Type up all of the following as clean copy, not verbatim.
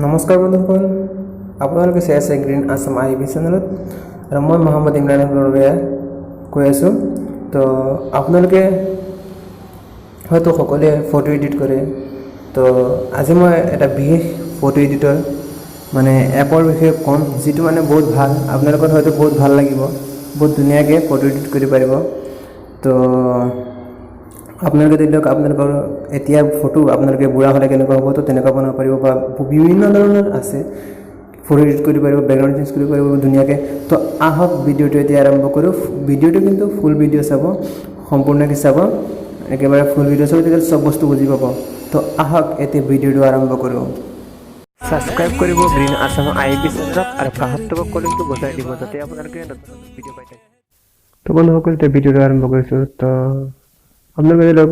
নমস্কাৰ বন্ধুসকল, আপোনালোকে চাই আছে গ্ৰীণ আছাম আই বি চেনেলত আৰু মই মহম্মদ ইমৰান বৰবীয়া কৈ আছোঁ। তো আপোনালোকে হয়তো সকলোৱে ফটো এডিট কৰে। তো আজি মই এটা বিশেষ ফটো এডিটৰ মানে এপৰ বিষয়ে ক'ম, যিটো মানে বহুত ভাল। আপোনালোকৰ হয়তো বহুত ভাল লাগিব, বহুত ধুনীয়াকৈ ফটো এডিট কৰিব পাৰিব। তো আপোনালোকে ধৰি লওক, আপোনালোকৰ এতিয়া ফটো আপোনালোকে বুঢ়া হ'লে কেনেকুৱা হ'ব, তো তেনেকুৱা বনাব পাৰিব বা বিভিন্ন ধৰণৰ আছে, ফটো এডিট কৰিব পাৰিব, বেকগ্ৰাউণ্ড চেঞ্জ কৰিব পাৰিব ধুনীয়াকৈ। তো আহক, ভিডিঅ'টো এতিয়া আৰম্ভ কৰোঁ। ভিডিঅ'টো কিন্তু ফুল ভিডিঅ' চাব, সম্পূৰ্ণকৈ চাব, একেবাৰে ফুল ভিডিঅ' চাব, তেতিয়া চব বস্তু বুজি পাব। তো আহক, এতিয়া ভিডিঅ'টো আৰম্ভ কৰোঁ। ছাবস্ক্ৰাইব কৰিব গ্ৰীণ আছাম আই বি চেনেলত আৰু কাষত থকা কলিংটো বজাই দিব, যাতে আপোনালোকে নতুন নতুন ভিডিঅ' পাই থাকে। তো বন্ধুসকল, এতিয়া ভিডিঅ'টো আৰম্ভ কৰিছোঁ। তো আপোনালোকে লগ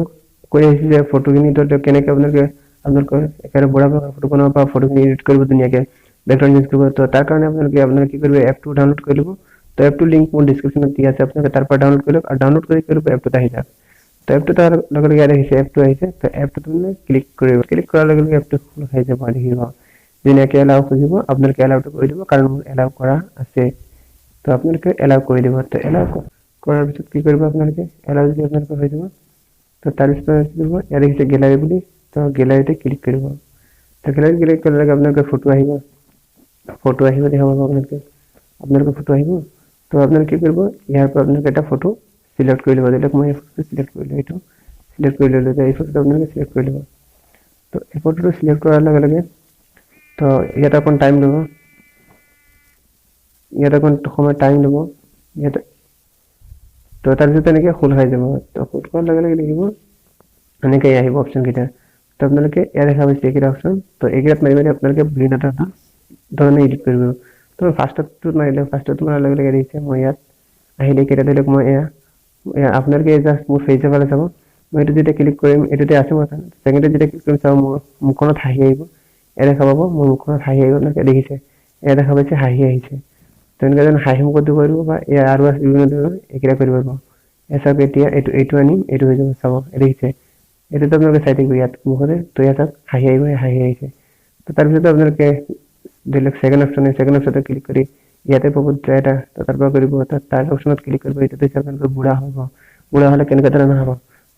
কৈ আহিছে যে ফটোখিনি তো কেনেকৈ আপোনালোকে আপোনালোকৰ একেবাৰে বুঢ়া ফটো বনাব বা ফটোখিনি এডিট কৰিব, ধুনীয়াকৈ বেকগ্ৰাউণ্ড চেঞ্জ কৰিব। তো তাৰ কাৰণে আপোনালোকে কি কৰিব? এপটো ডাউনলোড কৰি ল'ব। তো এপটোৰ লিংক মোৰ ডিছক্ৰিপশ্যনত দিয়া আছে, আপোনালোকে তাৰ পৰা ডাউনলোড কৰি লওক আৰু ডাউনলোড কৰি কৰিব এপটোত আহি যাওক। তো এপটো তাৰ লগে লগে ইয়াত আহিছে, এপটো আহিছে। তো এপটোত মানে ক্লিক কৰিব। ক্লিক কৰাৰ লগে লগে এপটো খোল খাই যাব। দেখিব, ধুনীয়াকৈ এলাউ খুজিব, আপোনালোকে এলাউটো কৰি দিব, কাৰণ মোৰ এলাউ কৰা আছে। তো আপোনালোকে এলাউ কৰি দিব। তো এলাউ কৰাৰ পিছত কি কৰিব আপোনালোকে? এলাউ যদি আপোনালোকৰ হৈ যাব, তো তাৰপিছত কি কৰিব? ইয়াত দেখিছে গেলাৰী বুলি, তো গেলাৰীতে ক্লিক কৰিব। তো গেলাৰীত ক্লিক কৰাৰ লগে আপোনালোকৰ ফটো আহিব, ফটো আহিব, দেখা পাব আপোনালোকে, আপোনালোকৰ ফটো আহিব। তো আপোনালোকে কি কৰিব? ইয়াৰ পৰা আপোনালোকে এটা ফটো চিলেক্ট কৰি ল'ব। ধৰি লওক, মই এই ফটোটো চিলেক্ট কৰিলোঁ, এইটো চিলেক্ট কৰি ল'লোঁ। এই ফটোটো আপোনালোকে চিলেক্ট কৰি ল'ব। তো এই ফটোটো চিলেক্ট কৰাৰ লগে লগে তো ইয়াত অকণ টাইম ল'ব, ইয়াত অকণ সময় টাইম ল'ব ইয়াত। তো তাৰপিছত তেনেকৈ খোল খাই যাব। তো খোল খোৱাৰ লগে লগে দেখিব এনেকৈ আহিব অপশ্যনকেইটা। তো আপোনালোকে ইয়াত দেখা পাইছে এইকেইটা অপশ্যন। তো এইকেইটাত মাৰি মাৰি আপোনালোকে বিভিন্ন ধৰণে এডিট কৰিব। তো ফাৰ্ষ্টটোত মাৰিলে, ফাৰ্ষ্টটোত মাৰাৰ লগে লগে দেখিছে মই ইয়াত আহিলে এইকেইটা। ধৰি লওক, মই এয়া আপোনালোকে জাষ্ট মোৰ ফেচৰ ফালে চাব। মই এইটো যেতিয়া ক্লিক কৰিম, এইটোতে আছে মই ছেকেণ্ডত যেতিয়া ক্লিক কৰিম, চাব মোৰ মুখখনত হাঁহি আহিব। এয়া দেখা পাব, মোৰ মুখখনত হাঁহি আহিব। আপোনালোকে দেখিছে, এয়া দেখা পাইছে, হাঁহি আহিছে। তেনেকুৱা ধৰণৰ হাঁহি মুখত দিব পাৰিব বা এয়া আৰু আছে বিভিন্ন ধৰণৰ, এইকেইটা কৰিব পাৰিব। এয়া চাওক, এতিয়া এইটো আনিম, এইটো হৈ যাব। চাব, দেখিছে, এইটোতো আপোনালোকে চাই থাকিব ইয়াত মুখতে। তো ইয়াত চাওক, হাঁহি আহিব, হাঁহি আহিছে। তো তাৰপিছতে আপোনালোকে ধৰি লওক ছেকেণ্ড অপশ্যন, ছেকেণ্ড অপশ্যনত ক্লিক কৰি ইয়াতে পাব এটা, তো তাৰ পৰা কৰিব। তাৰ অপশ্যনত ক্লিক কৰিব, এইটোতে আপোনালোকৰ বুঢ়া হ'ব। বুঢ়া হ'লে কেনেকুৱা ধৰণৰ হ'ব?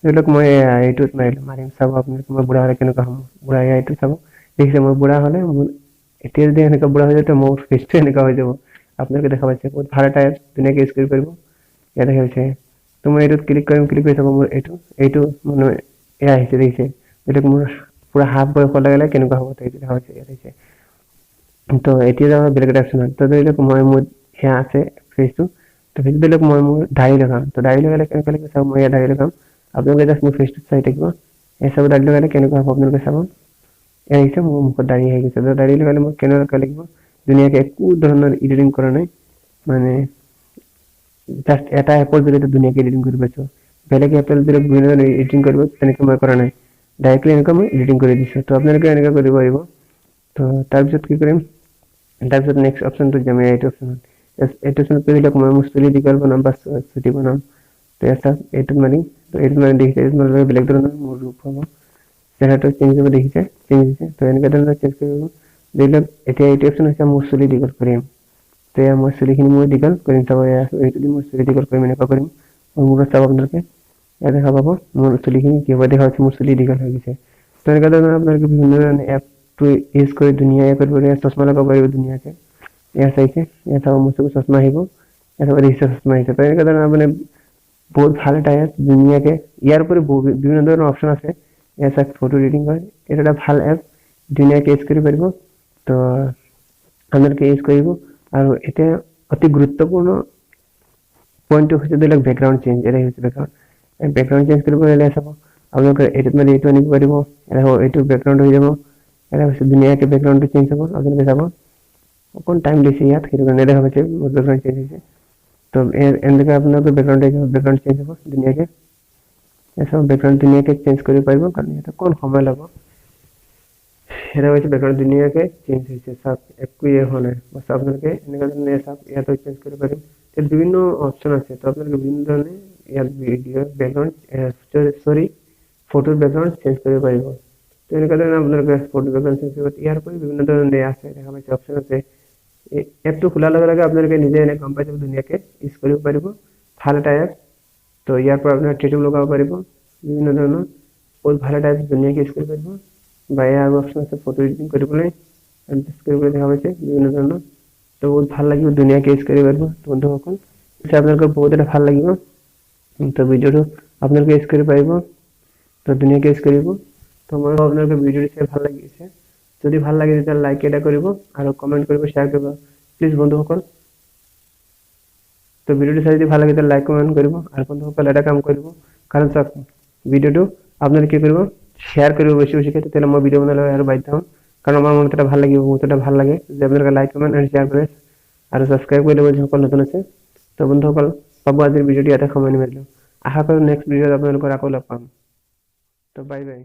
ধৰি লওক, মই এইটোত মাৰিলোঁ, মাৰিম, চাব আপোনালোকে মই বুঢ়া হ'লে কেনেকুৱা হ'ম। বুঢ়া এইটো চাব, দেখিছে, মই বুঢ়া হ'লে মোৰ এতিয়া যদি এনেকুৱা বুঢ়া হৈ যায়, তো মোৰ ফেচটো এনেকুৱা হৈ যাব। আপোনালোকে দেখা পাইছে, বহুত ভাল এটা এপ, ধুনীয়াকৈ ইউজ কৰিব পাৰিব। ইয়াত দেখা পাইছে। তো মই এইটোত ক্লিক কৰিম, ক্লিক কৰি চাব মোৰ এইটো মানে এয়া আহিছে, দেখিছে। এইটো মোৰ পূৰা হাফ বয়স লাগিলে কেনেকুৱা হ'ব, তো এইটো দেখা পাইছে, ইয়াত আহিছে। তো এতিয়া যাব বেলেগ এটা অপশ্যনত। তো ধৰি লওক, মই মোৰ সেয়া আছে ফেচটো। তো ফেচটো ধৰি লওক মই মোৰ দাড়ি লগাম। তো দাড়ি লগালে কেনেকুৱা লাগিব চাব, মই ইয়াত দাড়ি লগাম। আপোনালোকে জাষ্ট মোৰ ফেচটোত চাই থাকিব। এই চাব, দাড়ি লগালে কেনেকুৱা হ'ব আপোনালোকে চাব। এয়া আহিছে, মোৰ মুখত দাড়ি আহি গৈছে। তো দাড়ি লগালে মোৰ কেনেকুৱা লাগিব? ধুনীয়াকৈ, একো ধৰণৰ এডিটিং কৰা নাই, মানে জাষ্ট এটা এপৰ জৰিয়তে ধুনীয়াকৈ এডিটিং কৰি পাইছোঁ। বেলেগ এপৰ জৰিয়তে বিভিন্ন ধৰণৰ এডিটিং কৰিব, তেনেকৈ মই কৰা নাই। ডাইৰেক্টলি এনেকুৱা মই এডিটিং কৰি দিছোঁ। তো আপোনালোকে এনেকুৱা কৰিব পাৰিব। তো তাৰপিছত কি কৰিম? তাৰপিছত নেক্সট অপশ্যনটোত যাম, এইটো অপশ্যনত। এইটো অপশ্যনত কৰি লওক, মই মোৰ চুলি দীঘল বনাম বা চুটি বনাম। তো ইয়াত চাওক, এইটোত মাৰিম। তো এইটোত মাৰি দেখিছে, এইটোত মাৰিলে বেলেগ ধৰণৰ মোৰ ৰূপ হ'ব, চেহেৰাটো চেঞ্জ হ'ব, দেখিছে, চেঞ্জ হৈছে। তো এনেকুৱা ধৰণৰ চেঞ্জ কৰিব। ধৰি লওক, এতিয়া এইটো অপশ্যন হৈছে মোৰ চুলি দীঘল কৰিম। তো এয়া মই চুলিখিনি মই দীঘল কৰিম, চাব, এয়া এইটো দি মই চুলি দীঘল কৰিম, এনেকুৱা কৰিম। মোৰ মূৰত চাব আপোনালোকে, ইয়াত দেখা পাব মোৰ চুলিখিনি কি হ'ব। দেখা পাইছে, মোৰ চুলি দীঘল হৈ গৈছে। তো এনেকুৱা ধৰণৰ আপোনালোকে বিভিন্ন ধৰণৰ এপটো ইউজ কৰি ধুনীয়াকৈ কৰিব পাৰিব। চশমা লগাব পাৰিব ধুনীয়াকৈ। এয়া চাইছে, এয়া চাব, মোৰ চকু চশমা আহিব। এয়া চাব, দেখিছে, চশমা আহিছে। তো এনেকুৱা ধৰণৰ মানে বহুত ভাল এটা এপ ধুনীয়াকৈ। ইয়াৰ উপৰি বিভিন্ন ধৰণৰ অপশ্যন আছে। এয়া চাওক, ফটো এডিটিং হয়। এইটো এটা ভাল এপ, ধুনীয়াকৈ ইউজ কৰিব পাৰিব। তো আপোনালোকে ইউজ কৰিব। আৰু এতিয়া অতি গুৰুত্বপূৰ্ণ পইণ্টটো হৈছে ধৰি লওক বেকগ্ৰাউণ্ড চেঞ্জ। এটা হৈছে বেকগ্ৰাউণ্ড। বেকগ্ৰাউণ্ড চেঞ্জ কৰিব হ'লে চাব, আপোনালোকে এইটোত মানে এইটো আনিব পাৰিব। এটা এইটো বেকগ্ৰাউণ্ড হৈ যাব। এটা হৈছে ধুনীয়াকৈ বেকগ্ৰাউণ্ডটো চেঞ্জ হ'ব। আপোনালোকে চাব, অকণ টাইম লৈছে ইয়াত, সেইটো কাৰণে দেখা পাইছে মোৰ বেকগ্ৰাউণ্ড চেঞ্জ হৈছে। তো এনেকৈ আপোনালোকৰ বেকগ্ৰাউণ্ড আহিব, বেকগ্ৰাউণ্ড চেঞ্জ হ'ব ধুনীয়াকৈ। চাব, বেকগ্ৰাউণ্ড ধুনীয়াকৈ চেঞ্জ কৰিব পাৰিব, কাৰণ ইয়াত অকণ সময় ল'ব। এটা হৈছে বেকগ্ৰাউণ্ড ধুনীয়াকৈ চেঞ্জ হৈছে, চাওক, একোৱে হোৱা নাই। বাছ, আপোনালোকে এনেকুৱা ধৰণে চাওক, ইয়াতো চেঞ্জ কৰিব পাৰিম। ইয়াত বিভিন্ন অপশ্যন আছে। তো আপোনালোকে বিভিন্ন ধৰণে ইয়াত ভিডিঅ' বেকগ্ৰাউণ্ড, চৰি, ফটোৰ বেকগ্ৰাউণ্ড চেঞ্জ কৰিব পাৰিব। তো এনেকুৱা ধৰণে আপোনালোকে ফটো বেকগ্ৰাউণ্ড চেঞ্জ কৰিব। ইয়াৰ উপৰি বিভিন্ন ধৰণৰ আছে, দেখা পাইছে অপশ্যন আছে। এই এপটো খোলাৰ লগে লগে আপোনালোকে নিজে এনে গম পাই যাব, ধুনীয়াকৈ ইউজ কৰিব পাৰিব। ভাল এটা এপ। তো ইয়াৰ পৰা আপোনাৰ টেটু লগাব পাৰিব, বিভিন্ন ধৰণৰ বহুত ভাল এটা এপ, ধুনীয়াকৈ ইউজ কৰিব পাৰিব। বা এয়া আৰু অপশ্যন আছে ফটো এডিটিং কৰিবলৈ, এডজাষ্ট কৰিবলৈ, দেখা পাইছে বিভিন্ন ধৰণৰ। তো বহুত ভাল লাগিব, ধুনীয়াকৈ ইউজ কৰিব পাৰিব বন্ধুসকল। আপোনালোকৰ বহুত এটা ভাল লাগিব। তো ভিডিঅ'টো আপোনালোকে ইউজ কৰিব পাৰিব, তো ধুনীয়াকৈ ইউজ কৰিব। তো মই আপোনালোকে ভিডিঅ'টো চাই ভাল লাগিছে, যদি ভাল লাগে তেতিয়াহ'লে লাইক এটা কৰিব আৰু কমেণ্ট কৰিব, শ্বেয়াৰ কৰিব প্লিজ বন্ধুসকল। তো ভিডিঅ'টো চাই যদি ভাল লাগে তেতিয়াহ'লে লাইক কমেণ্ট কৰিব। আৰু বন্ধুসকল এটা কাম কৰিব, কাৰণ চাওক ভিডিঅ'টো আপোনালোকে কি কৰিব, শ্বেয়াৰ কৰিব বেছি বেছিকৈ, তেতিয়াহ'লে মই ভিডিঅ' বনাবলৈ আৰু বাধ্য হ'ম। কাৰণ আমাৰ মনত এটা ভাল লাগিব, বহুত এটা ভাল লাগে যে আপোনালোকে লাইক কমেণ্ট আৰু শ্বেয়াৰ কৰে আৰু ছাবস্ক্ৰাইব কৰি ল'ব যিসকল নতুন আছে। তো বন্ধুসকল পাব, আজিৰ ভিডিঅ'টো ইয়াতে সামৰণি মাৰিলোঁ। আশা কৰোঁ নেক্সট ভিডিঅ'ত আপোনালোকৰ আকৌ লগ পাম। তো বাই বাই।